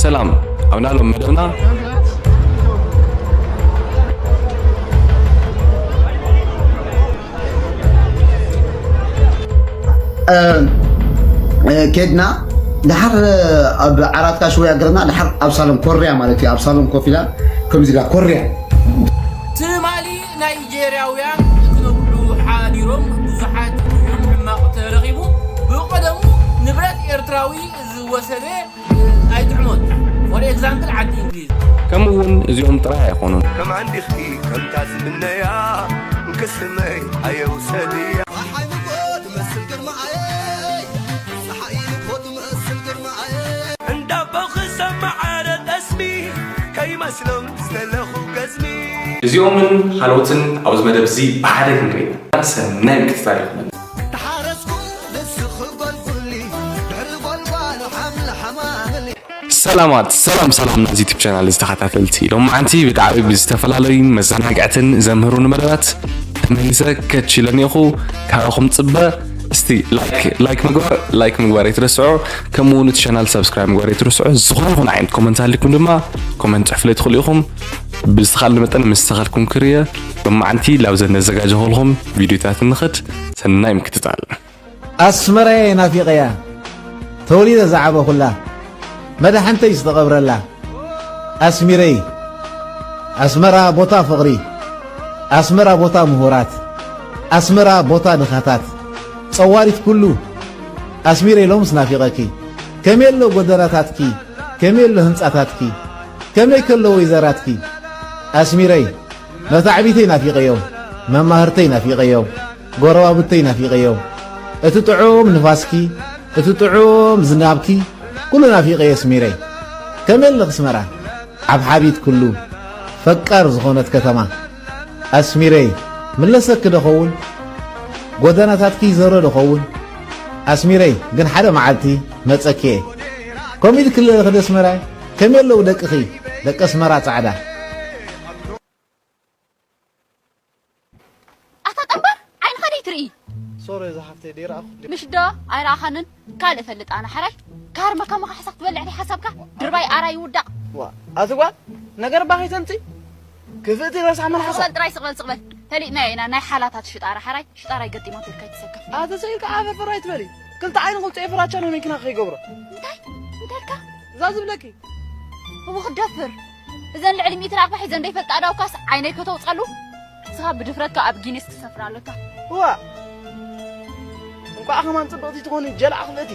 ሰላም፣ ኣብ ናሎም መደብና ኬድና ድሓር ኣብ ዓራትካ ሽወያ ገርና ድሓር ኣብ ሳሎን ኮርያ ማለት እዩ። ኣብ ሳሎን ኮፍ ኢላ ከምዚ ኢላ ኮርያ። ትማሊ ናይጀርያውያን ክነብዑ ሓዲሮም ብዙሓት እዮም ሕማቕ ተረኺቡ። ብቐደሙ ንብረት ኤርትራዊ ዝወሰደ ኣይጥዕሞን። ፎር ኤግዛምፕል ዓዲ እንግሊዝ። ከምኡ እውን እዚኦም ጥራይ ኣይኾኑን። ከም ዓንዲኽኪ ከምታ ዝምነያ እንክስመይ ኣየውሰድያ። እንዳቦ ክሰማዓረ ጠስሚ ከይመስሎም ዝተለኹ ገዝሚ። እዚኦምን ካልኦትን ኣብዚ መደብ እዚ ብሓደ ክንርኢ ኢና። ሰናይ ምክትታል ይኹነልና። ተሓረስኩ ንስኺ ጎልጉሊ ድሕሪ ጎልጓል ሓምሊ ሓማምሊ። ሰላማት ሰላም ሰላም ናዚ ዩቱብ ቻናል ዝተኸታተልቲ ሎማዓንቲ ብጣዕሚ ብዝተፈላለዩ መዘናግዕትን ዘምህሩን መደባት ተመሊሰ ከች ኢለ እኒኹ። ካባኹም ፅበ። እስቲ ላይክ ላይክ ምግባር ላይክ ምግባር ኣይትረስዑ። ከምኡ እውን እቲ ቻናል ሳብስክራይብ ምግባር ኣይትረስዑ። ዝኾነ ይኹን ዓይነት ኮመንት ሃሊኩም ድማ ኮመንት ፅሕፍለይ ትኽእሉ ኢኹም። ብዝተኻእለ መጠን ምስ ተኻልኩም ክርየ ሎማዓንቲ ላብዘን ነዘጋጀኹልኹም ቪድዮታት ንኽድ። ሰናይ ምክትታል። ኣስመራየ ናፊቐያ ተወሊደ ዝዓበኹላ መዳሕንተይ ዝተቐብረላ ኣስሚረይ ኣስመራ ቦታ ፍቕሪ ኣስመራ ቦታ ምሁራት ኣስመራ ቦታ ድኻታት ጸዋሪት ኩሉ ኣስሚረይ ሎምስ ናፊቐኪ ከመይ ኣሎ ጎደናታትኪ ከመይ ኣሎ ህንጻታትኪ ከመይ ከሎ ወይዘራትኪ ኣስሚረይ መታዕቢተይ ናፊቐዮ መማህርተይ ናፊቐዮ ጎረባብተይ ናፊቐዮ እቲ ጥዑም ንፋስኪ እቲ ጥዑም ዝናብኪ ኩሉ ናፊቐዮ ኣስሚረይ ከመይ ኣለኺ ኣስመራ ዓብሓቢት ኩሉ ፈቃር ዝኾነት ከተማ ኣስሚረይ ምለሰኪ ዶ ኸውን ጎደናታትኪ ይዘሮ ዶ ኸውን ኣስሚረይ ግን ሓደ መዓልቲ መጸኪ እየ ከምኡ ኢልኪ ኣለኺ ዶ ኣስመራይ ከመይ ኣለዉ ደቅኺ ደቂ ኣስመራ ጻዕዳ ኣታ ጠንባር ዓይንኻ ደይ ትርኢ ሶሪ እዛ ሓፍተይ ደይረኣኹ ምሽ ዶ ኣይረኣኻንን ካልእ ፈልጥ ኣነ ሓራይ ካርመ ከማኻ ሓሳብ ትበልዕ ደይ ሓሳብካ ድርባይ ኣራይ ይውዳቕ ዋ ኣቲ ጓል ነገር ባኺ ተምፂ ክፍእቲ ረሳሕ መልሓሳ ስቕበል ጥራይ ስቕበል ስቕበል ፈሊጥናዮ ኢና ናይ ሓላታት ሽጣራ ሓራይ ሽጣራ ይገጢማ ትብል ከይትሰከፍ ኣቲ ሰኢልካ ዓፈር ፍራይ ትበሊ ክልተ ዓይኒ ክልፅኤ ፍራቻ ናይ መኪና ከይገብሮ እንታይ እንታይ ኢልካ እዛ ዝብለኪ እሞ ክትደፍር እዘን ልዕሊ ሚእቲ ናቕፋ ሒዘን ዘይፈልጣ ኣእዳውካስ ዓይነይ ከተውፀሉ ንስኻ ብድፍረትካ ኣብ ጊኒስ ትሰፍር ኣለካ እዋ እንቋዕ ከማን ፅብቕቲ ትኾኒ ጀላዕ ክፍእቲ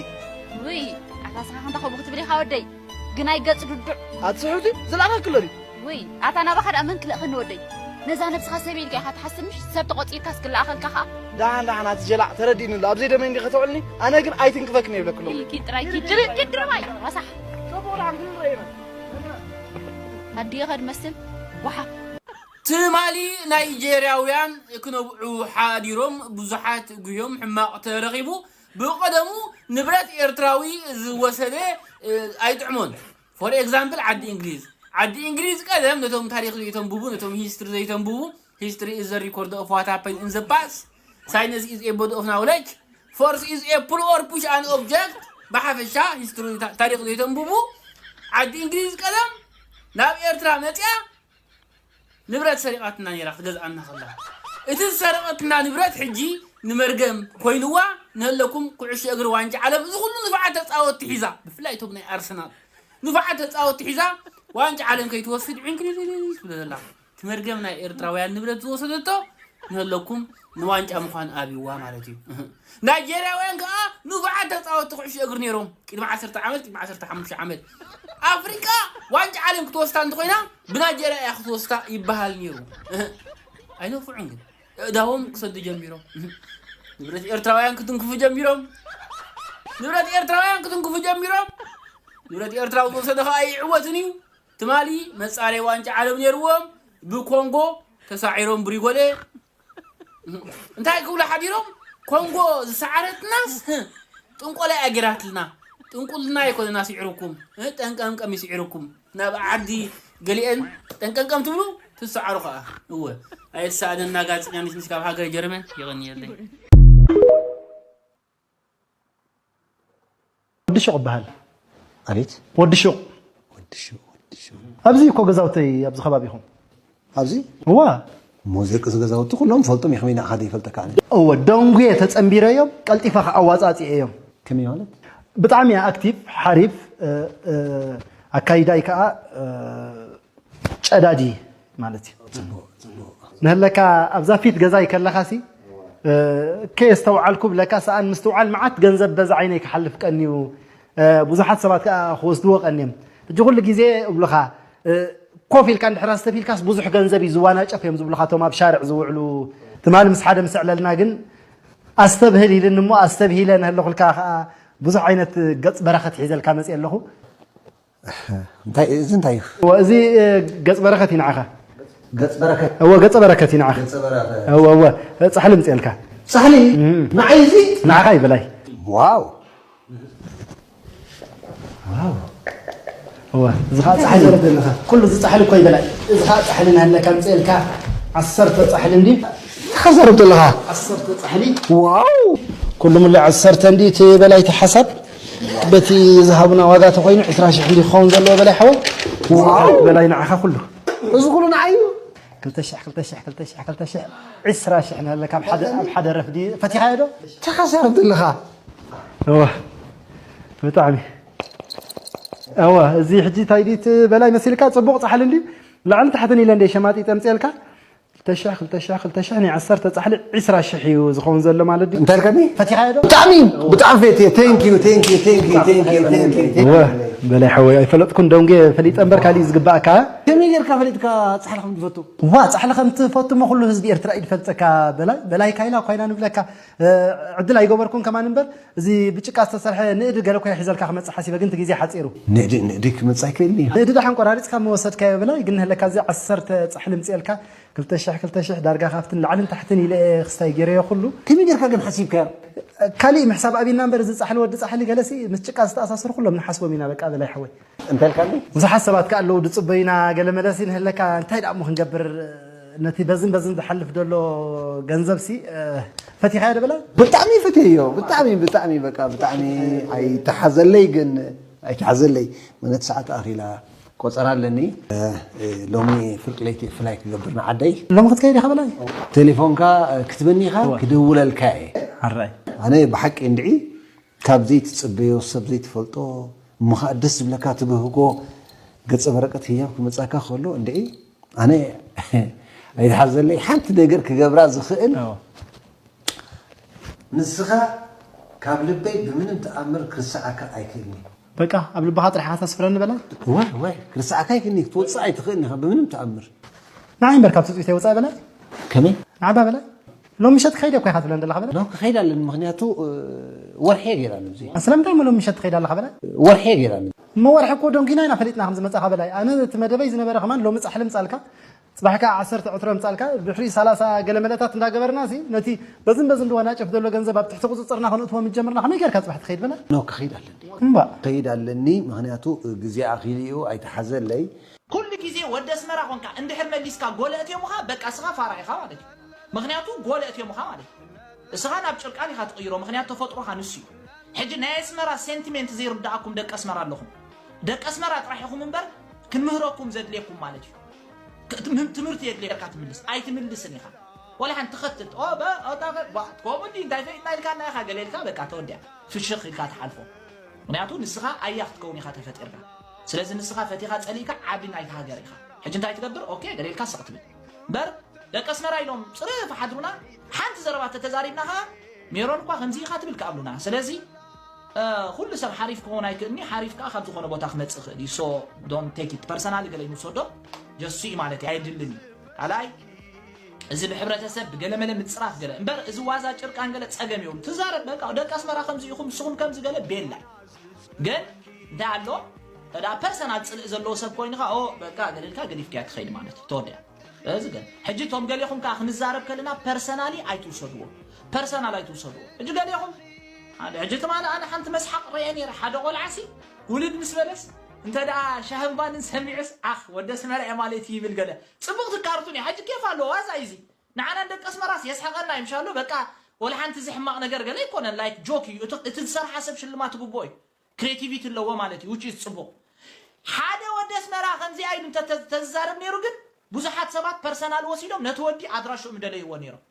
ውይ ኣታ ንስኻ ከምታ ከምኡ ክትብል ኢኻ ወደይ ግናይ ገፅ ዱዱዕ ኣቲ ስሕብቲ ዝለኣኸክሎ ድዩ ውይ ኣታ ናባኻ ደኣ መን ክልእኸኒ ወደይ ነዛ ነብስኻ ሰበይ ኢልካ ኢኻ ትሓስብ ምሽ ሰብ ተቖፂርካስ ክለኣኸልካ ኸኣ ደሓን ደሓን ኣቲ ጀላዕ ተረዲእኒ ኣሎ ኣብዘይ ደመይ እንዲ ከተውዕልኒ ኣነ ግን ኣይትንክፈክን የብለክሎም ኢልኪ ጥራይ ኪድ ኪድ ድርባይ ረሳሕ ኣዲኻ ድመስል ጓሓፍ ትማሊ ናይጀርያውያን ክነብዑ ሓዲሮም ብዙሓት ጉህዮም ሕማቕ ተረኺቡ ብቐደሙ ንብረት ኤርትራዊ ዝወሰደ ኣይጥዕሞን for example ዓዲ እንግሊዝ ዓዲ እንግሊዝ ቀደም ነቶም ታሪክ ዘይተንብቡ ነቶም history ዘይተንብቡ history is the record of what happened in the past science is a body of knowledge force is a pull or push an object ብሓፈሻ history ታሪክ ዘይተንብቡ ዓዲ እንግሊዝ ቀደም ናብ ኤርትራ መፅያ ንብረት ሰሪቓትና ነይራ ክትገዝኣና ከላ እቲ ዝሰረቐትና ንብረት ሕጂ ንመርገም ኮይንዋ ንህለኩም ኩዕሾ እግሪ ዋንጫ ዓለም እዚ ኩሉ ንፉዓት ተፃወትቲ ሒዛ ብፍላይ እቶም ናይ ኣርሰናል ንፉዓት ተፃወትቲ ሒዛ ዋንጫ ዓለም ከይትወስድ ዕንክሊሊሊ ትብለ ዘላ እቲ መርገም ናይ ኤርትራውያን ንብረት ዝወሰደቶ ንህለኩም ንዋንጫ ምዃን ኣብይዋ ማለት እዩ ናይጀርያውያን ከዓ ንፉዓት ተፃወትቲ ኩዕሾ እግሪ ነይሮም ቅድሚ ዓሰርተ ዓመት ቅድሚ ዓሰርተ ሓሙሽተ ዓመት ኣፍሪቃ ዋንጫ ዓለም ክትወስዳ እንተኮይና ብናይጀርያ እያ ክትወስዳ ይበሃል ነይሩ ኣይነፍዑን ግን እእዳዎም ክሰዱ ጀሚሮም ንብረት ኤርትራውያን ክትንክፉ ጀሚሮም ንብረት ኤርትራውያን ክትንክፉ ጀሚሮም ንብረት ኤርትራ ዝወሰደ ከዓ ይዕወትን እዩ ትማሊ መፃረይ ዋንጫ ዓለም ነይርዎም ብኮንጎ ተሳዒሮም ብሪጎሌ እንታይ ክብሉ ሓዲሮም ኮንጎ ዝሰዓረትናስ ጥንቆላ እያ ገይራትልና ጥንቁልና ኣይኮነና ስዒሩኩም ጠንቀምቀም ይስዒሩኩም ናብ ዓዲ ገሊአን ጠንቀምቀም ትብሉ ትሰዓሩ ከዓ እወ ኣየተሰኣደና ጋዜጠኛ ነሽ ካብ ሃገር ጀርመን የቐንየለይ ወዲ ሹቕ ይበሃል ኣቤት ወዲ ሹቕ ወዲ ሽው፣ ወዲ ሽው። ኣብዚ እኮ ገዛውተይ ኣብዚ ከባቢኹም። ኣብዚ? እዋ። እሞ እዚ ገዛውቲ ኩሎም ፈልጦም ኢኹም፣ ኢና ኻደ ይፈልጠካ ኣነ። እወ፣ ደንጉየ ተጸንቢረዮም፣ ቀልጢፈ ከኣ ኣዋጻጺኤዮም። ከመይ ማለት? ብጣዕሚ እያ ኣክቲቭ፣ ሓሪፍ፣ እ፣ እ፣ ኣካይዳይ ከኣ፣ እ፣ ጨዳዲ ማለት እዩ። ጽቡቕ፣ ጽቡቕ። ንህለካ ኣብዛ ፊት ገዛይ ከለኻሲ፣ እ፣ ከየስተውዓልኩ ብለካ ሰኣን ምስትውዓል መዓት ገንዘብ በዛ ዓይነይ ክሓልፍ ቀንዩ፣ እ፣ ብዙሓት ሰባት ከኣ ክወስድዎ ቀንዮም። ሕጂ ኩሉ ግዜ እብሉኻ፣ እ፣ ኮፍ ኢልካ እንድሕር ኣስተብሂልካስ ብዙሕ ገንዘብ እዩ ዝዋናጨፍ እዮም ዝብሉኻ እቶም ኣብ ሻርዕ ዝውዕሉ። ትማሊ ምስ ሓደ ምስ ኣዕለልና ግን ኣስተብህል ኢልኒ እሞ ኣስተብሂለ ንህለኹልካ ከኣ ብዙሕ ዓይነት ገጽ በረኸት ሒዘልካ መጽየ ኣለኹ። እንታይ፣ እዚ እንታይ እዩ? እወ፣ እዚ፣ እ፣ ገጽ በረኸት እዩ ንዓኻ። ገጽ በረከት። እወ፣ ገጸ በረከት እዩ ንዓኻ። ገጸ በረከት። እወ፣ እወ፣ ጻሕሊ ምጽኤልካ። ጻሕሊ? እም። ንዓይ እዚ? ንዓኻ እዩ በላይ። ዋው። ዋው። እወ፣ እዚ ኸኣ እንታይ ጻሕሊ። ትዛረብ ዘለኻ? ኩሉ እዚ ጻሕሊ እኮ እዩ በላይ። እዚ ኸኣ ጻሕሊ ናሃለካ ምጽኤልካ። ዓሰርተ ጻሕሊ እንዲ። እንታይ ትዛረብ ዘለኻ? ዓሰርተ ጻሕሊ። ዋው። ኩሉ ሙሉ ዓሰርተ እንዲ እቲ በላይ እቲ ሓሳብ። በቲ ዝሃቡና ዋጋ ተኾይኑ ዕስራ ሽሕ እንዲ ክኸውን ዘለዎ በላይ ሓወይ። ዋው። በላይ ንዓኻ ኩሉ። እዚ ኩሉ ንዓይ እዩ? ክልተ ሽሕ፣ ክልተ ሽሕ፣ ክልተ ሽሕ፣ ክልተ ሽሕ፣ ዕስራ ሽሕ ናሃለካ ኣብ ሓደ፣ ኣብ ሓደ ረፍዲ ፈቲኻዮ ዶ? ተኸሰረት ኣለኻ። እወ። ብጣዕሚ። እወ፣ እዚ ሕጂ እንታይ ድዩ እቲ በላይ መሲልካ ጽቡቕ ጻሕሊ እንድዩ? ላዕልን ታሕትን ኢለ እንደ ሸማጢ ጠምጽየልካ? ክልተ ሽሕ፣ ክልተ ሽሕ፣ ክልተ ሽሕ ናይ ዓሰርተ ጻሕሊ ዕስራ ሽሕ እዩ ዝኸውን ዘሎ ማለት ድዩ? እንታይ ኢልካኒ? ፈቲኻዮ ዶ? ብጣዕሚ፣ ብጣዕሚ ፈትየ። Thank you, thank you, thank you, thank you, thank you, thank you. እወ፣ በላይ ሓወይ፣ ኣይፈለጥኩን ደንጉየ ፈሊጠ እምበር ካሊእ እዩ ዝግባኣካ። ከመይ ጌርካ ፈሊጥካ ጻሕሊ ከም ትፈቱ? ዋ፣ ጻሕሊ ከም ትፈቱ እሞ ኩሉ ህዝቢ ኤርትራ እዩ ዝፈልጠካ በላይ። በላይ ካይላ እኳ ኢና ንብለካ። እ፣ ዕድል ኣይገበርኩን ከማን እምበር፣ እዚ ብጭቃ ዝተሰርሐ ንእዲ ገለ እኮ እየ ሒዘልካ ክመጽእ ሓሲበ፣ ግን እቲ ግዜ ሓጺሩ። ንእዲ፣ ንእዲ ክመጽእ ኣይክእልን እዩ። ንእዲ ደሓን ቆራሪጽካ እሞ ወሰድካዮ በላይ፣ ግን ንህለካ እዚ ዓሰርተ ጻሕሊ ምጽኤልካ፣ ክልተ ሽሕ፣ ክልተ ሽሕ ዳርጋ ካብትን ላዕልን ታሕትን ኢለ እየ ክስታይ ገይረዮ ኩሉ። ከመይ ጌርካ ግን ሓሲብካዮ? ካሊእ ምሕሳብ ኣብና እምበር፣ እዚ ጻሕሊ ወዲ ጻሕሊ ገለሲ ምስ ጭቃ ዝተኣሳሰሩ ኩሎም ንሓስቦም ኢና፣ በቃ በላይ ሓወይ። እንታይ ኢልካኒ? ብዙሓት ሰባት ከኣ ኣለዉ፣ ድጽበዩና ገለ መለሲ ንህለካ፣ እንታይ ደኣ እሞ ክንገብር፣ ነቲ በዝን በዝን ዝሓልፍ ዘሎ ገንዘብሲ፣ እ፣ ፈቲኻዮ ዶ በላይ? ብጣዕሚ ፈትየዮ፣ ብጣዕሚ፣ ብጣዕሚ፣ በቃ ብጣዕሚ ኣይተሓዘለይ፣ ግን ኣይተሓዘለይ። ምነት ሰዓት ኣኺላ ቆጸራ ኣለኒ። እ፣ እ፣ ሎሚ ፍርቂ ለይቲ ፍላይ ክገብር ንዓደይ። ሎሚ ክትከይድ ኢኻ በላይ? ቴሌፎንካ፣ እ፣ ክትበኒ ኢኻ፣ እወ። ክድውለልካ እየ። ኣራይ። ኣነ ብሓቂ እንድዒ ካብ ዘይትጽበዮ ሰብ ዘይትፈልጦ እሞ ኸኣ ደስ ዝብለካ ትብህጎ ገጸ በረቀት ህያብ ክመጻካ ከሎ እንድዒ ኣነ ኣይትሓዘለይ ሓንቲ ነገር ክገብራ ዝኽእል እወ። ንስኻ ካብ ልበይ ብምንም ተኣምር ክርስዓካ ኣይክእልኒ። በቃ ኣብ ልብኻ ጥራሕ ኢኻ ተስፍረኒ በላይ። ወይ፣ ወይ፣ ክርስዓካ ኣይክእልኒ፣ ክትወጽእ ኣይትኽእልን ኢኻ ብምንም ተኣምር። ንዓይ እምበር ካብ ትጽቢተይ ወጻኢ በላይ። ከመይ? ንዓባ በላይ። ሎም ምሸት ክኸይድ እኮ ኢኻ ትብለን ዘለኻ በላይ። ሎም ክኸይድ ኣለኒ፣ ምኽንያቱ፣ እ፣ ወርሒ እየ ገይራ ኣለዚ። ስለምንታይ እሞ ሎም ምሸት ትኸይድ ኣለኻ በላይ? ወርሒ እየ ገይራ ኣለዚ። እሞ ወርሒ እኮ ደንጊና ኢና ፈሊጥና ከም ዝመጻኻ በላይ። ኣነ እቲ መደበይ ዝነበረ ከማን ሎሚ ጻሕሊ ምጻልካ፣ ጽባሕ ከኣ ዓሰርተ ዕትሮ ምጻልካ፣ ድሕሪ ሰላሳ ገለ መለታት እንዳገበርና ሲ፣ ነቲ በዝን በዝን ድዋናጨፍ ዘሎ ገንዘብ ኣብ ትሕቲ ቁጽጽርና ከነእትዎ ምጀምርና፣ ከመይ ጌርካ ጽባሕ ትኸይድ በላይ? ኖ፣ ክኸይድ ኣለኒ። እምባ። ክኸይድ ኣለኒ፣ ምኽንያቱ ግዜ ኣኺሉ እዩ፣ ኣይተሓዘለይ። ኩሉ ግዜ ወዲ ኣስመራ ኾንካ እንድሕር መሊስካ ጎለ እትዮምኻ፣ በቃ እስኻ ፋራ ኢኻ ማለት እዩ። ምኽንያቱ ጎለ እትዮምኻ ማለት እዩ። እስኻ ናብ ጭርቃን ኢኻ ትቕይሮ፣ ምኽንያቱ ተፈጥሮኻ ንሱ እዩ። ሕጂ ናይ ኣስመራ ሴንቲሜንት ዘይርድኣኩም ደቂ ኣስመራ ኣለኹም። ደቂ ኣስመራ ጥራሕ ኢኹም እምበር ክንምህረኩም ዘድልየኩም ማለት እዩ። ክ-፣ ትም-፣ ትምህርቲ የድልየካ ትምልስ፣ ኣይትምልስን ኢኻ። ወላ ሓንቲ ትኸትል፣ ኦ፣ በ-፣ ኦ፣ ታ-፣ ባ-፣ ከምኡ እንዲ እንታይ ፈሊጥና ኢልካ እና ኢኻ ገለ ኢልካ በቃ ተወዲኣ። ፍሽኽ ኢልካ ትሓልፎ። ምኽንያቱ ንስኻ ኣያ ክትከውን ኢኻ ተፈጢርካ። ስለዚ ንስኻ ፈቲኻ ጸሊእካ ዓቢ ናይቲ ሃገር ኢኻ። ሕጂ እንታይ ትገብር? ኦኬ፣ ገለ ኢልካ ስቕ ትብል። እምበር ደቂ ኣስመራ ኢሎም ጽርፍ ሓድሩና፣ ሓንቲ ዘረባ ተተዛሪብና ኸኣ ሜሮን እኳ ከምዚ ኢኻ ትብል ክኣብሉና። ስለዚ፣ እ፣ ኩሉ ሰብ ሓሪፍ ክኸውን ኣይክእልኒ፣ ሓሪፍ ከኣ ካብ ዝኾነ ቦታ ክመጽእ ይኽእል እዩ። So, don't take it personally ገለ ይምሰዶ፣ ጀሱ እዩ ማለት እዩ፣ ኣየድልን እዩ። ካልኣይ፣ እዚ ብሕብረተሰብ ብገለመለ ምጽራፍ ገለ እምበር፣ እዚ ዋዛ ጭርቃን ገለ ጸገም የብሉ። ትዛረብ በቃ፣ ደቂ ኣስመራ ከምዚ ኢኹም፣ ንስኹም ከምዚ ገለ ቤላ። ግን እንታይ ኣሎ፣ ተዳ ፐርሰናል ጽልእ ዘለዎ ሰብ ኮይንኻ፣ ኦ፣ በቃ፣ ገለ ኢልካ ገዲፍካያ ትኸይድ ማለት እዩ። ተወዲኣ። እዚ ግን፣ ሕጂ እቶም ገሌኹም ከኣ ክንዛረብ ከለና ፐርሰናሊ ኣይትውሰድዎ። ፐርሰናል ኣይትውሰድዎ። ሕጂ ገሌኹም፣ ሓደ፣ ሕጂ ትማሊ ኣነ ሓንቲ መስሓቕ ርእየ ነይረ። ሓደ ቆልዓሲ፣ ውልድ ምስ በለስ፣ እንተ ደኣ ሻህን ባንን ሰሚዑስ፣ ዓኽ፣ ወዲ ኣስመራ እየ ማለት እዩ ይብል ገለ። ጽቡቕቲ ካርቱን እያ። ሕጂ ኬፍ ኣለዎ፣ ዋዛ እዩ እዚ። ንዓና ንደቂ ኣስመራስ የስሕቐና እዩ፣ ምሻሎ? በቃ፣ ወላ ሓንቲ እዚ ሕማቕ ነገር ገለ ኣይኮነን፣ ላይክ፣ ጆክ እዩ። እቲ፣ እቲ ዝሰርሓ ሰብ ሽልማት ትግብኦ እዩ። ክሬቲቪቲ ኣለዎ ማለት እዩ፣ which is ጽቡቕ። ሓደ ወዲ ኢሉ እንተ ተዝዛረብ ነይሩ ግን ብዙሓት ሰባት ፐርሰናል ወሲዶም ነቲ ወዲ ኣድራሽኡ ምደለይዎ ነይሮም።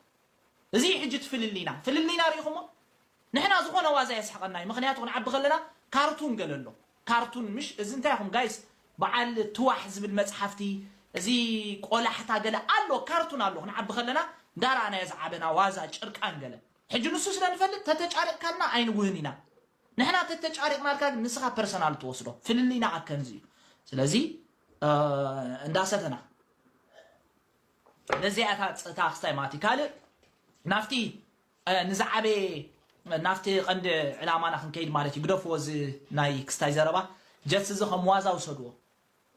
እዚ እዩ ሕጂ እቲ ፍልልይና። ፍልልይና ርኢኹሞ? ንሕና ዝኾነ ዋዛ የስሕቐና እዩ። ምኽንያቱ ክንዓቢ ከለና ካርቱን ገለ ኣሎ። ካርቱን ምሽ፣ እዚ እንታይ ኢኹም ጋይስ? በዓል ትዋሕ ዝብል መጽሓፍቲ፣ እዚ ቆላሕታ ገለ ኣሎ፣ ካርቱን ኣሎ። ክንዓቢ ከለና እንዳረኣናዮ ዝዓበና ዋዛ ጭርቃን ገለ። ሕጂ ንሱ ስለ ንፈልጥ ተተጫሪቕካልና ኣይንውህን ኢና። ንሕና ተተጫሪቕናልካ ግን ንስኻ ፐርሰናል ትወስዶ። ፍልልይና ኣከንዚ እዩ። ስለዚ እንዳሰተና ነዚኣታ ጸታ ክስታይ ማለት እዩ። ካልእ ናብቲ ንዝዓበየ ናብቲ ቀንዲ ዕላማና ክንከይድ ማለት እዩ። ግደፍዎ እዚ ናይ ክስታይ ዘረባ። ጀስ እዚ ከም ዋዛ ውሰድዎ፣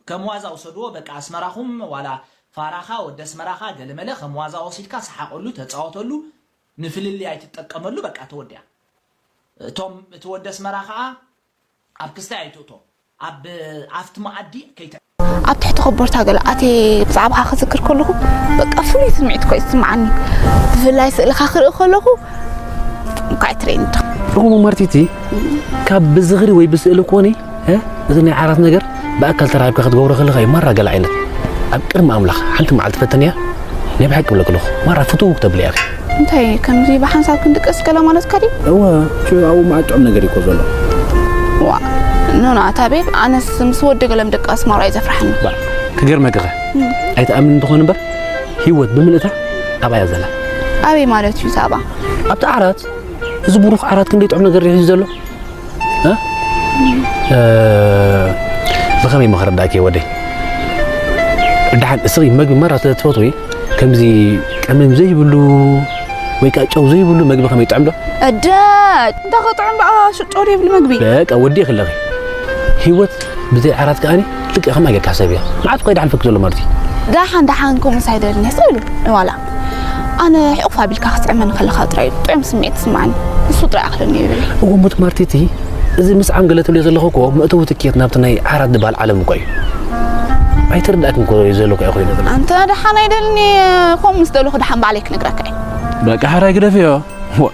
ከም ዋዛ ውሰድዎ። በቃ ኣስመራኹም ዋላ ፋራኻ ወዲ ኣስመራኻ ገለመለ ከም ዋዛ ወሲድካ ሰሓቐሉ፣ ተጻወተሉ፣ ንፍልልይ ኣይትጠቀመሉ። በቃ ተወዲያ። እቶም እቲ ወዲ ኣስመራ ከዓ ኣብ ክስታይ ኣይትእቶ፣ ኣብ ኣብቲ መኣዲ ከይተ ኣብ ትሕቲ ኮቦርታ ገለ ኣትየ ብዛዕባኻ ክዝክር ከለኹ በቃ ፍሉይ ስምዒት እኮ ይስምዓኒ። ብፍላይ ስእልኻ ክርኢ ከለኹ እንኳዕ ትርእየኒ ዶ። እሞ ማርቲቲ ካብ ብዝኽሪ ወይ ብስእሊ ኮኒ እዚ ናይ ዓራት ነገር ብኣካል ተራኺብካ ክትገብሮ ከለኻ እዩ ማራ ገለ ዓይነት ኣብ ቅድሚ ኣምላኽ ሓንቲ መዓልቲ ፈተንያ ናይ ብሓቂ ብለክለኹ ማራ ፍትው ክተብልያ እንታይ ከምዚ ብሓንሳብ ክንድቀስ ገለ ማለትካ ድዩ? እወ፣ ሽዑ ኣብኡ መዓት ጥዑም ነገር እዩ እኮ ዘሎ። ዋ፣ ኖ፣ ናታ ቤብ፣ ኣነስ ምስ ወዲ ገለ ምድቃስ ማራ እዩ ዘፍርሓኒ። ባ፣ ክገርመክኸ፣ ኣይትኣምን እንተኾን እምበር፣ ህይወት ብምልእታ ኣብኣ እያ ዘላ። ኣበይ ማለት እዩ፣ ሳባ? ኣብቲ ዓራት፣ እዚ ብሩኽ ዓራት ክንደይ ጥዑም ነገር እዩ ሒዙ ዘሎ። እ? እ፣ ብኸመይ እሞ ከረዳእኪ ወደይ? ደሓን እስኺ መግቢ ማራ ስለ ትፈትዊ፣ ከምዚ ቀመም ዘይብሉ ወይ ከኣ ጨው ዘይብሉ መግቢ ከመይ ይጥዕም ዶ? እደ፣ እንታይ ክጥዕም ደኣ ሽጦ ዘይብሉ መግቢ? በቃ ወዲእኺ ኣለኺ። ህይወት ብዘይ ዓራት ከኣኒ ልክዕ ከምኣ ጌርካ ሕሰብያ። መዓት እኳ እዩ ደሓን ፈኪ ዘሎ ማለት እዩ። ደሓን ደሓን ከምኡስ ኣይደልን እየ ስቕ ኢሉ ዋላ። ኣነ ሕቑፍ ኣቢልካ ክትጥዕመኒ ከለኻ ጥራይ እዩ ጥዑም ስምዒት ዝስምዓኒ። ንሱ ጥራይ ኣኽለኒ ይብል። እወ፣ ሞት ማርቲቲ፣ እዚ ምስዓም ገለ ትብልዮ ዘለኹ እኮ መእተዊ ትኬት ናብቲ ናይ ዓራት ዝበሃል ዓለም እኮ እዩ። ኣይተረዳእክን እኮ እዩ ዘለኩ እኮ ይብሎ ዘሎ። ኣንተ ደሓን ኣይደልን እየ፣ ከምኡ ምስ ደለኹ ደሓን ባዕለይ ክነግረካ እየ። በቃ፣ ሕራይ ግደፍዮ። ዋ፣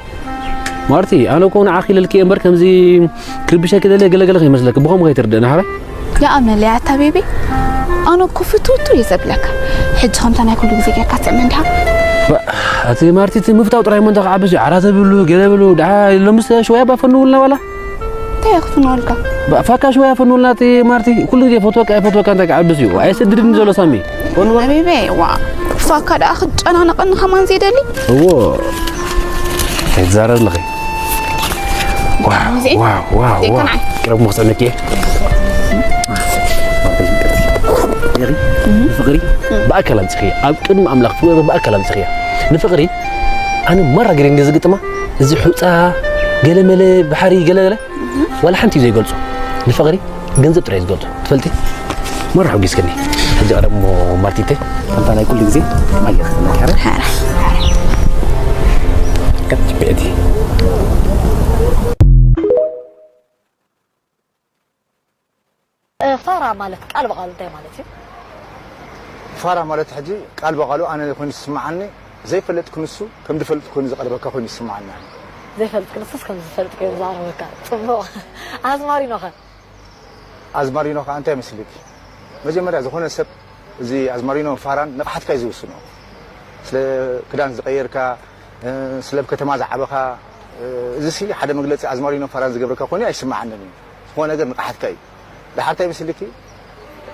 ማርቲ፣ ኣነ እኮ ንዓኺ ኢለልኪ እየ እምበር ከምዚ ክርብሸኪ ደልየ ገለገለ ከይመስለኪ፣ ብኸምኡ ከይትርድእኒ፣ ሕራይ? ይኣምነለይ ኣታ ቤቢ፣ ኣነ እኮ ፍትውትው እየ ዘብለካ። ሕጂ ከምታ ናይ ኩሉ ግዜ ጌርካ ትስዕመ እንዲኻ። ባ-፣ ኣቲ ማርቲ፣ እቲ ምፍታው ጥራይ እሞ እንታይ ክዓብስ እዩ? ዓራት ብሉ፣ ገለ ብሉ፣ ደሓ ሎምስ ሽወያ ባፈንውልና ዋላ? እንታይ እየ ክፍንወልካ? ባ-፣ ፋካ ሽወያ ፈንውልና እቲ ማርቲ፣ ኩሉ ግዜ ፈትወካ፣ እየ ፈትወካ እንታይ ክዓብስ እዩ? ኣየሰድድን ዘሎ ሳሚ። ኣቤቤ፣ ዋ፣ ፋካ ደኣ ክጨናነቐኒ ከማን ዘይደሊ? እዎ። ኣይትዛረብ ኣለኺ። ዋው፣ ዋው፣ ዋው፣ ዋው። ዘይኮነ። ቅረብ መኽሰብ ነኪ። ንፍቕሪ ብኣካል ኣምፂኽያ። ኣብ ቅድሚ ኣምላኽ ፍቕሪ ብኣካል ኣምፂኽያ። ንፍቕሪ ኣነ ማራ ገይረ እንደ ዝግጥማ፣ እዚ ሑፃ፣ ገለመለ፣ ባሕሪ፣ ገለገለ፣ ዋላ ሓንቲ እዩ ዘይገልጾ። ንፍቕሪ ገንዘብ ጥራይ ዝገልጾ። ትፈልጢ? ማራ ሓጒስክኒ። ሕጂ ቀደም እሞ ማርቲተይ፣ ከምታ ናይ ኩሉ ግዜ ኣየር ትመክያረ። ከትበቲ። እ፣ ፋራ ማለት ቃል ብቓሉ እንታይ ማለት እዩ? ፋራ ማለት ሕጂ ቃል ብቓሉ ኣነ ኮይኑ ዝስምዓኒ፣ ዘይፈልጥ ክንሱ ከም ዝፈልጥ ኮይኑ ዝቐርበካ ኮይኑ ይስምዓኒ። ዘይፈልጥ ክንሱስ ከም ዝፈልጥ ኮይኑ ዝቐርበካ። ጽቡቕ። ኣዝማሪኖኸ? ኣዝማሪኖ ከኣ እንታይ ይመስልኪ? መጀመርያ ዝኾነ ሰብ እዚ ኣዝማሪኖን ፋራን ንቕሓትካ እዩ ዝውስኖ። ስለ ክዳን ዝቐየርካ፣ እ፣ ስለ ኣብ ከተማ ዝዓበኻ፣ እ፣ እዚሲ ሓደ መግለጺ ኣዝማሪኖን ፋራን ዝገብረካ ኮይኑ ኣይስምዓንን እዩ። ዝኾነ ነገር ንቕሓትካ እዩ። ደሓር እንታይ ይመስልኪ?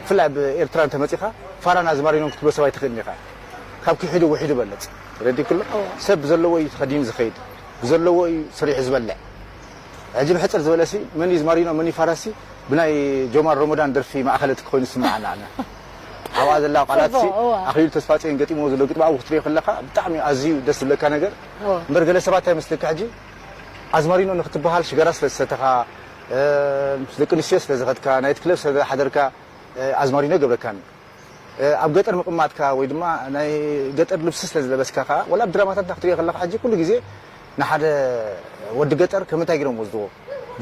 ብፍላይ ኣብ ኤርትራ እንተመጺኻ ፋራን ኣዝማሪኖን ክትብሎ ሰብ ኣይትኽእልን ኢኻ። ካብ ክሒዱ ውሒዱ በለጽ። ተረዲእክሎ? እወ። ሰብ ብዘለዎ እዩ ተኸዲኑ ዝኸይድ። ብዘለዎ እዩ ሰሪሑ ዝበልዕ። ሕጂ ብሕጽር ዝበለሲ መን እዩ ዝማሪኖ መን እዩ ፋራሲ ብናይ ጆማር ሮሞዳን ደርፊ ማእኸለት ኮይኑ ዝስምዓና ኣነ። ኣብኣ ዘላ ቃላትሲ ጽቡቕ፣ እዋ። ኣኽሊሉ ተስፋጽዮን ገጢምዎ ዘሎ ግጥሚ ኣብኡ ክትሪኦ ከለኻ ብጣዕሚ ኣዝዩ ደስ ዝብለካ ነገር። እዋ። እምበር ገለ ሰባት እንታይ ይመስለካ ሕጂ ኣዝማሪኖ ንክትበሃል ሽጋራ ስለ ዝሰተኻ፣ እ፣ ምስ ደቂ ኣንስትዮ ስለ ዝኸድካ፣ ናይት ክለብ ስለ ዝሓደርካ፣ እ፣ ኣዝማሪኖ ይገብረካን። እ፣ ኣብ ገጠር ምቕማጥካ ወይ ድማ ናይ ገጠር ልብሲ ስለ ዝለበስካ ከኣ፣ ወላ ኣብ ድራማታት ክትሪኦ ከለኻ ሕጂ ኩሉ ግዜ ንሓደ ወዲ ገጠር ከም እንታይ ገይሮም ወስድዎ?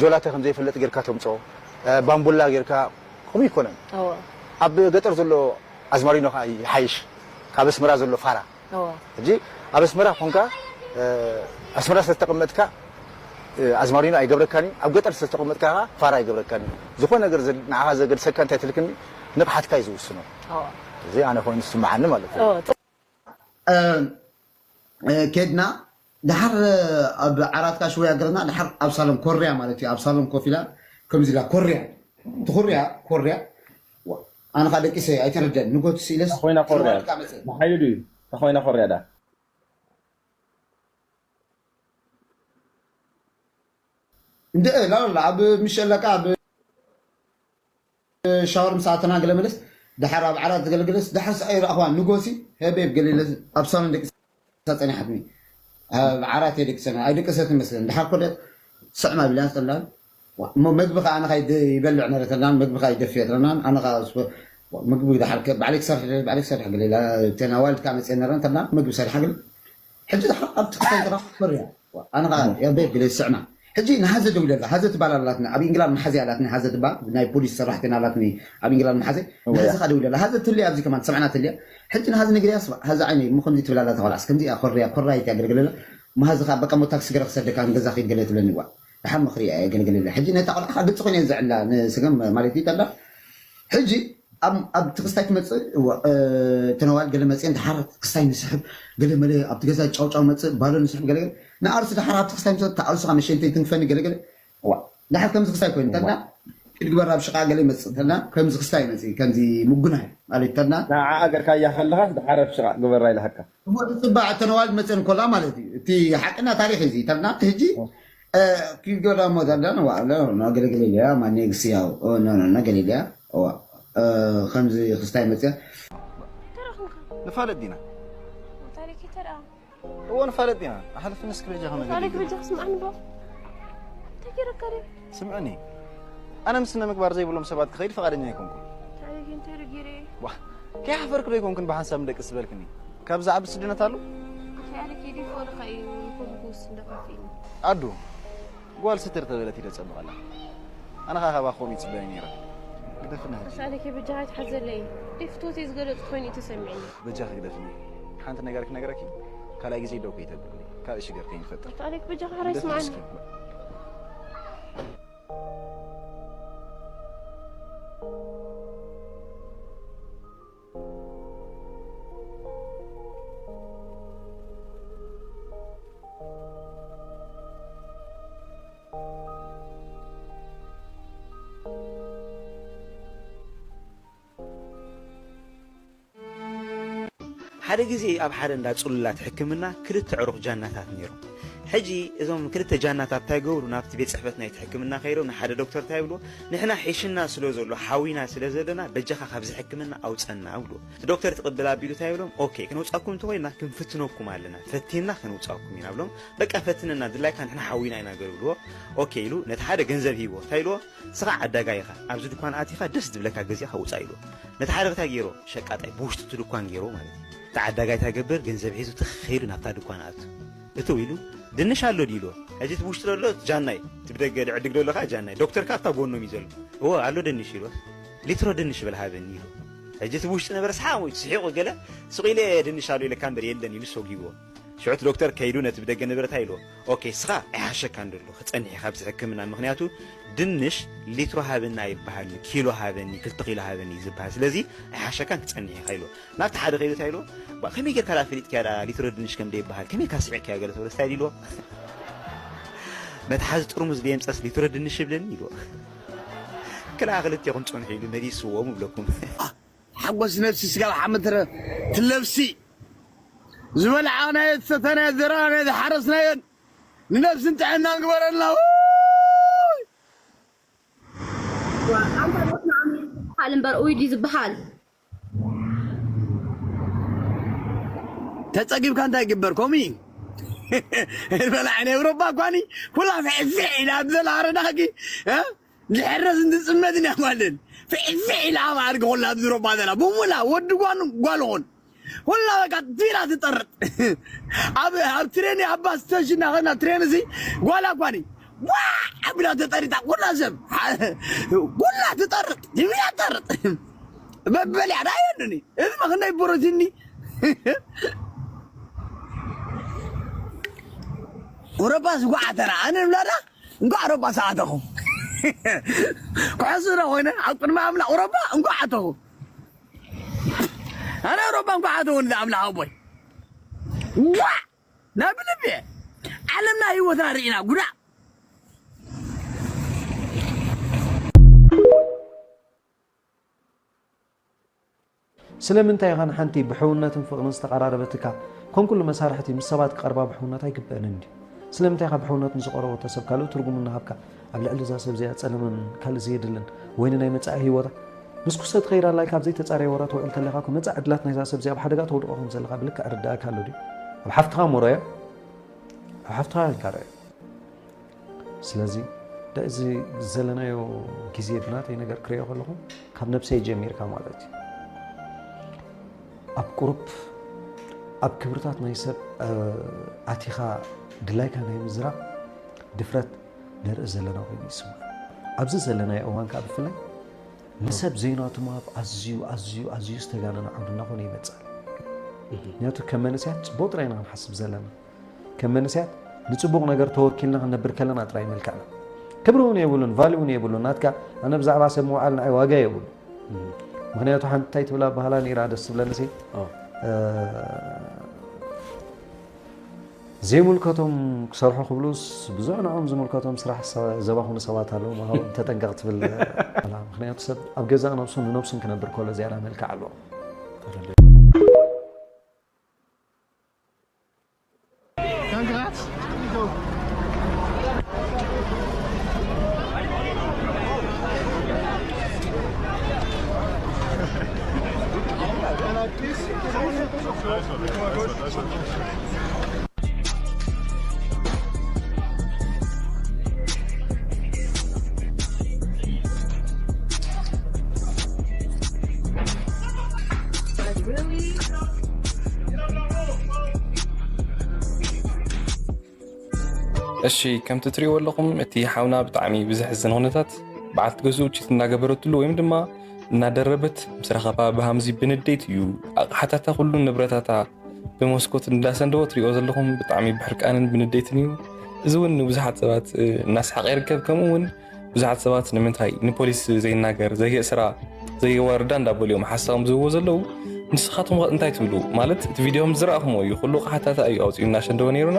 ጆላተ ከም ዘይፈልጥ ጌርካ ተምጽኦ፣ እ፣ ባምቡላ ጌርካ፣ ከምኡ ይኮነን። እወ። ኣብ ገጠር ዘሎ ኣዝማሪኖ ከኣ ይሓይሽ ካብ ኣስመራ ዘሎ ፋራ። እወ። ሕጂ ኣብ ኣስመራ ኮንካ፣ እ፣ ኣስመራ ስለ ዝተቐመጥካ፣ እ፣ ኣዝማሪኖ ኣይገብረካን እዩ። ኣብ ገጠር ስለ ዝተቐመጥካ ከኣ ፋራ ኣይገብረካን እዩ። ዝኾነ ነገር ዘ-፣ ንዓኻ ዘገድሰካ እንታይ ትልክኒ? ንቕሓትካ እዩ ዝውስኖ። እዚ ኣነ ኮይኑ ዝስምዓኒ ማለት እዩ። ኬድና ድሓር ኣብ ዓራትካ ሽወያ ገርና ድሓር ኣብ ሳሎን ኮርያ ማለት እዩ። ኣብ ሳሎን ኮፍ ኢላ ከምዚ ኢላ ኮርያ ትኹርያ ኮርያ ኣነ ካ ደቂሰ ኣይተረደን ንጎት ሲለስ ኮይና ኮርያ ሓይሉ ድዩ ተኮይና ኮርያ ዳ እንደ ላላ ኣብ ምሸለካ ኣብ ሻወር ምስ ኣተና ገለ መለስ ድሓር ኣብ ዓራት ዝገለገለስ ድሓር ሰ ኣይረኣኽዋን ንጎሲ ሄቤብ ገሊለ ኣብ ሳሎን ደቂ ጸኒሓትኒ ኣብ ዓራት የደቅሰና ኣይደቀሰት መስለን ድሓር ኮደ ስዕማ ቢላን ተላን እሞ መግቢ ከዓ ኣነ ይበልዕ ነረ ተላን መግቢ ከዓ ይደፍየ ተላን ኣነ ከዓ ምግቢ ድሓር ባዕለይ ክሰርሕ ባዕለይ ክሰርሕ ገሊላ ተናዋልድ ከዓ መፅየ ነረን ተላን ምግቢ ሰሪሓ ገለ ሕጂ ድሓር ኣብቲ ክሳይ ተራ ኮርያ ኣነ ከዓ ያበይ ገለ ስዕማ ሕጂ ንሃዘ ደውለላ ሃዘ ትባል ኣላትኒ ኣብ ኢንግላንድ መሓዘ ኣላትኒ ሃዘ ትባል ናይ ፖሊስ ሰራሕተኛ ኣላትኒ ኣብ ኢንግላንድ መሓዘ ንሃዘ ከዓ ደውለላ ሃዘ ትልያ ኣብዚ ከማን ሰምዕና ትልያ ሕጂ ንሃዘ ንግርያ ስባ ሃዘ ዓይነ እሞ ከምዚ ትብል ኣላ ተቆልዓስ ከምዚ እያ ኮርያ ኮራይት እያ ገለገለላ መሃዘ ከዓ በቃ ሞ ታክሲ ገረ ክሰደካ ንገዛ ኪድ ገለ ትብለኒ ዋ ድሓር ምኽሪ እያ ገለገለላ ሕጂ ነታ ቆልዓ ከዓ ግልፂ ኮይነ ዘዕላ ንስገም ማለት ይጠላ ሕጂ ኣብ ትክስታይ ትመፅእ ተነዋል ገለ መፅየን ድሓር ክስታይ ንስሕብ ገለ መለ ኣብቲ ገዛ ጫውጫው መፅእ ባሎ ንስሕብ ገለ ንኣርሲ ድሓር ኣብቲ ክስታይ ምሰ ተኣርሱካ መሸንተይ ትንክፈኒ ገለ ገለ ዋ ድሓር ከምዚ ክስታይ ኮይኑ እንተልና ኢድ ግበር ኣብ ሽቃ ገለ ይመፅእ እንተልና ከምዚ ክስታይ ይመፅእ ከምዚ ምጉናይ ማለት እንተልና ንዓኣ ገርካያ ከለካ ድሓር ኣብ ሽቃ ግበራ ኢልሃካ እሞ ዝፅባዕ ተነዋል መፅን ኮላ ማለት እዩ እቲ ሓቅና ታሪክ እዚ እንተልና ሕጂ ኪጎዳ ሞ ዘላ ንዋ ገለገለ ኢልያ ማኔ ግስያው ገለልያ ከምዚ ክስታይ መፅያ ንፋለጥ ዲና እዎ ንፋለጥ ዲና ኣሕልፍኒ እስኪ በጃ ከመ ታሪክ በጃ ክስምዓኒ ዶ እንታይ ገይረካ ድዩ ስምዕኒ ኣነ ምስ ስነ ምግባር ዘይብሎም ሰባት ክኸይድ ፍቓደኛ ኣይኮንኩን ታሪክ እንታይ ዶ ገይረ ዋ ከይሓፈርክ ዶ ኣይኮንክን ብሓንሳብ ንደቂ ዝበልክኒ ካብ ዝዓቢ ስድነት ኣሎ እንታይ ኣነ ከይደ ይፈልኻ እዩ ንኹሉ ክውስን ዶ ከፊእኒ ኣዱ ጓል ስትር ተበለት ኢለ ጸብቐላ ኣነ ኸዓ ካባኻ ከምኡ ይጽበ እየ ነይረ ግደፍና ሕጂ ኣሳለኪ በጃኻ ኣይትሓዘለይ ደይ ፍትወተይ ዝገለጽኩ ኮይኑ እዩ ተሰሚዕኒ በጃኺ ግደፍኒ ሓንቲ ነገር ክነግረኪ ካልኣይ ግዜ ደው ከይተብልኒ ካልእ ሽገር ከይንፈጥር ኣሳለኪ በጃኻ ሕራይ ግደፍኒ ስምዓኒ እስኪ ሓደ ግዜ ኣብ ሓደ እንዳ ጽሉላት ሕክምና ክልተ ዕሩኽ ጃናታት ነይሮም። ሕጂ እዞም ክልተ ጃናታት እንታይ ገብሩ ናብቲ ቤት ጽሕፈት ናይቲ ሕክምና ከይዶም ንሓደ ዶክተር እንታይ ይብልዎ ንሕና ሒሽና ስለ ዘሎ ሓዊና ስለ ዘለና በጃኻ ካብዚ ሕክምና ኣውጸና ብልዎ። እቲ ዶክተር ትቕብል ኣቢሉ እንታይ ይብሎም ኦኬ ክነውጻኩም እንተኾይንና ክንፍትነኩም ኣለና ፈቲንና ከነውጻኩም ኢና ብሎም በቃ ፈትነና ድላይካ ንሕና ሓዊና ኢና ገር ብልዎ ኦኬ ኢሉ ነቲ ሓደ ገንዘብ ሂብዎ እንታይ ኢልዎ ስኻ ዓዳጋ ኢኻ ኣብዚ ድኳን ኣቲኻ ደስ ዝብለካ ገዚእኻ ውጻእ ኢልዎ ነቲ ሓደ እንታይ ገይሮ ሸቃጣይ ብውሽጢ እቲ ድኳን ገይሮ ማለት እዩ እቲ ዓዳጋይ እንታይ ገብር ገንዘብ ሒዙ ትኽ ኢሉ ናብታ ድኳን ኣቱ እትው ኢሉ ድንሽ ኣሎ ድዩ ኢልዎ ሕጂ እቲ ብውሽጢ ዘሎ ጃናይ እቲ ብደገ ድዕድግ ዘሎ ከዓ ጃናይ ዶክተር ከዓ ኣብታ ጎኖም እዩ ዘሎ እዎ ኣሎ ድንሽ ኢልዎ ሊትሮ ድንሽ በል ሃበኒ ኢሉ ሕጂ እቲ ብውሽጢ ነበረ ሰሓቕ ሞይቱ ስሒቑ ገለ ስቕ ኢለ ድንሽ ኣሎ ኢለካ እምበር የለን ኢሉ ሰጒግዎ ሽዑ እቲ ዶክተር ከይዱ ነቲ ብደገ ነበረ እንታይ ኢልዎ ኦኬ እስኻ ኣይሓሸካን ደሎ ክጸንሕ ኢኻ ኣብዚ ሕክምና ምኽንያቱ ድንሽ ሊትሮ ሃበኒ ኣይበሃልን ኪሎ ሃበኒ ክልተ ኪሎ ሃበኒ እዩ ዝበሃል ስለዚ ኣይሓሸካን ክጸንሕ ኢኻ ኢልዎ ናብቲ ሓደ ከይዱ እንታይ ኢልዎ ባ ከመይ ጌርካ ደኣ ፈሊጥካያ ደኣ ሊትሮ ድንሽ ከም ደይበሃል ከመይ ኢልካ ስሒቕካዮ ገለ ተብሎ ስታይ ኢልዎ መትሓዚ ጥርሙዝ ደየምጸስ ሊትሮ ድንሽ ይብለኒ ኢልዎ ክልኣ ክልቴኹም ጽንሑ ኢሉ መሊስዎም እብለኩም ሓጎስ ነፍሲ ስጋብ ሓመትረ ትለብሲ ዝበልዓናዮ ዝሰተናዮ ዘራናዮ ዝሓረስናዮን ንነብስን ጥዕናን ግበረልና ዝበሃል እምበር ኡይ ድዩ ዝበሃል ተፀጊብካ እንታይ ይግበር ከምኡ እዩ በላዕ ናይ ኤውሮጳ እኳኒ ኩላ ፍሕፍሕ ኢላ ኣብ ዘላ ኣረዳኺ ዝሕረስ እንትፅመት ኢና ጓልን ፍዕፍዕ ኢላ ኣብ ኣድጊ ኮላ ኣብዚ ሮባ ዘላ ብሙላ ወዲ ጓኑ ጓልኹን ኩላ በቃ ቲራ ትጠርጥ ኣብ ኣብ ትሬን ኣብ ባስ ስቴሽን ናኸና ትሬን እዚ ጓላ ኳኒ ዋ ኣቢላ ተጠሪጣ ኩላ ሰብ ኩላ ትጠርጥ ትብያ ትጠርጥ መበልያ ዳየንኒ እዚ መኽነይ ብሮቲኒ ኡረባስ ጓዓተና ኣነ ንብላዳ እንኳዕ ረባ ሰዓተኹም ክሕሱ ዶ ኮይነ ኣብ ቅድሚ ኣምላኽ ኣውሮፓ እንኳዕ ኣተኹ። ኣነ ኣውሮፓ እንኳዕ ኣተኹ ንዚ ኣምላኽ ኣቦይ። ዋ! ናብ ልቢ ዓለምና ህይወትና ርኢና ጉዳእ። ስለምንታይ ኢኻ ንሓንቲ ብሕውነትን ፍቕርን ዝተቐራረበትካ ከም ኩሉ መሳርሕቲ ምስ ሰባት ክቐርባ ብሕውነት ኣይግበአንን ድዩ? ስለምንታይ ኢኻ ብሕውነት ንዝቐረበቶ ሰብ ካልእ ትርጉም እናሃብካ ኣብ ልዕሊ እዛ ሰብ እዚኣ ጸለመን ካልእ ዘየድልን ወይ ንናይ መጻኢ ህይወታ ምስ ኩሰ ትኸይድ ኣላ ኢልካ ኣብ ዘይተጻረየ ወረ ትውዕል ተለኻ እኮ መጻኢ ዕድላት ናይዛ ሰብ እዚኣ ኣብ ሓደጋ ተውድቖ ከም ዘለኻ ብልክዕ ርዳእካ ኣሎ ድዩ? ኣብ ሓፍትኻ እሞ ርኣዮ። ኣብ ሓፍትኻ ኢልካ ርኣዮ። ስለዚ እዚ ዘለናዮ ግዜ ብናተይ ነገር ክሪኦ ከለኹ ካብ ነብሰይ ጀሚርካ ማለት እዩ። ኣብ ቁሩብ ኣብ ክብርታት ናይ ሰብ ኣቲኻ ድላይካ ናይ ምዝራብ ድፍረት ንርኢ ዘለና ኮይኑ ይስማዕ። ኣብዚ ዘለናዮ እዋን ከዓ ብፍላይ ንሰብ ዘይናቱ ምሃብ ኣዝዩ ኣዝዩ ኣዝዩ ዝተጋነነ ዓውዲ እናኾነ ይመፅእ ኣሎ። ምክንያቱ ከም መንእሰያት ፅቡቕ ጥራይ ኢና ክንሓስብ ዘለና። ከም መንእሰያት ንፅቡቕ ነገር ተወኪልና ክንነብር ከለና ጥራይ መልክዕና ክብሪ እውን የብሉን፣ ቫሊ እውን የብሉን። ናትካ ኣነ ብዛዕባ ሰብ ምውዓል ንዓይ ዋጋ የብሉ። ምክንያቱ ሓንቲ እንታይ ትብላ ባህላ ነይራ ደስ ትብለኒ ሲ ዘይምልከቶም ክሰርሑ ክብሉስ ብዙሕ ንዕኦም ዝምልከቶም ስራሕ ዘባኽኑ ሰባት ኣለዉ። ምሃቦም ተጠንቀቕ ትብል ኣላ። ምክንያቱ ሰብ ኣብ ገዛእ ነብሱን ንነብሱን ክነብር ከሎ ዝያዳ መልክዕ ኣለዎ። እሺ፣ ከምቲ ትሪእዎ ኣለኹም፣ እቲ ሓውና ብጣዕሚ ብዘሕዝን ኩነታት በዓልቲ ገዝኡ ቺት እናገበረትሉ ወይም ድማ እናደረበት ምስ ረኸባ ብሃምዚ ብንዴት እዩ ኣቕሓታታ ኩሉ ንብረታታ ብመስኮት እንዳሰንደወ ትሪእዎ ዘለኹም ብጣዕሚ ብሕርቃንን ብንዴትን እዩ። እዚ እውን ንብዙሓት ሰባት እናስሓቐ ይርከብ። ከምኡ እውን ብዙሓት ሰባት ንምንታይ ንፖሊስ ዘይናገር፣ ዘየእስራ፣ ዘየዋርዳ እንዳበሉ እዮም ሓሳቦም ዝህብዎ ዘለዉ። ንስኻትኩም ከ እንታይ ትብሉ? ማለት እቲ ቪድዮ ከም ዝረኣኹምዎ እዩ፣ ኩሉ ኣቕሓታታ እዩ ኣውፂኡ እናሸንደወ ነይሩና።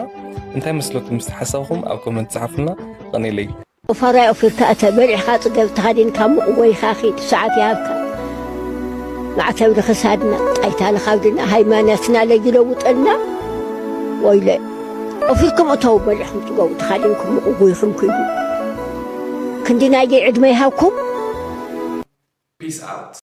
እንታይ መስለኩም? ምስቲ ሓሳብኩም ኣብ ኮመንት ጸሓፉልና። የቐንየለይ። ኦፋራይ ኦፊርካ እተ በሊዕኻ ጽገብ ተኻዲንካ ምቕወይካ ኺድ ሰዓት ይሃብካ ማዕተብ ንኽሳድና ጣይታ ንኻብድና ሃይማኖትና ለይለውጠልና ወይለ ኦፊርኩም እተው በሊዕኩም ጽገቡ ተኻዲንኩም ምቕውይኹም ኪዱ ክንዲ ናይገይ ዕድመ ይሃብኩም። Peace out.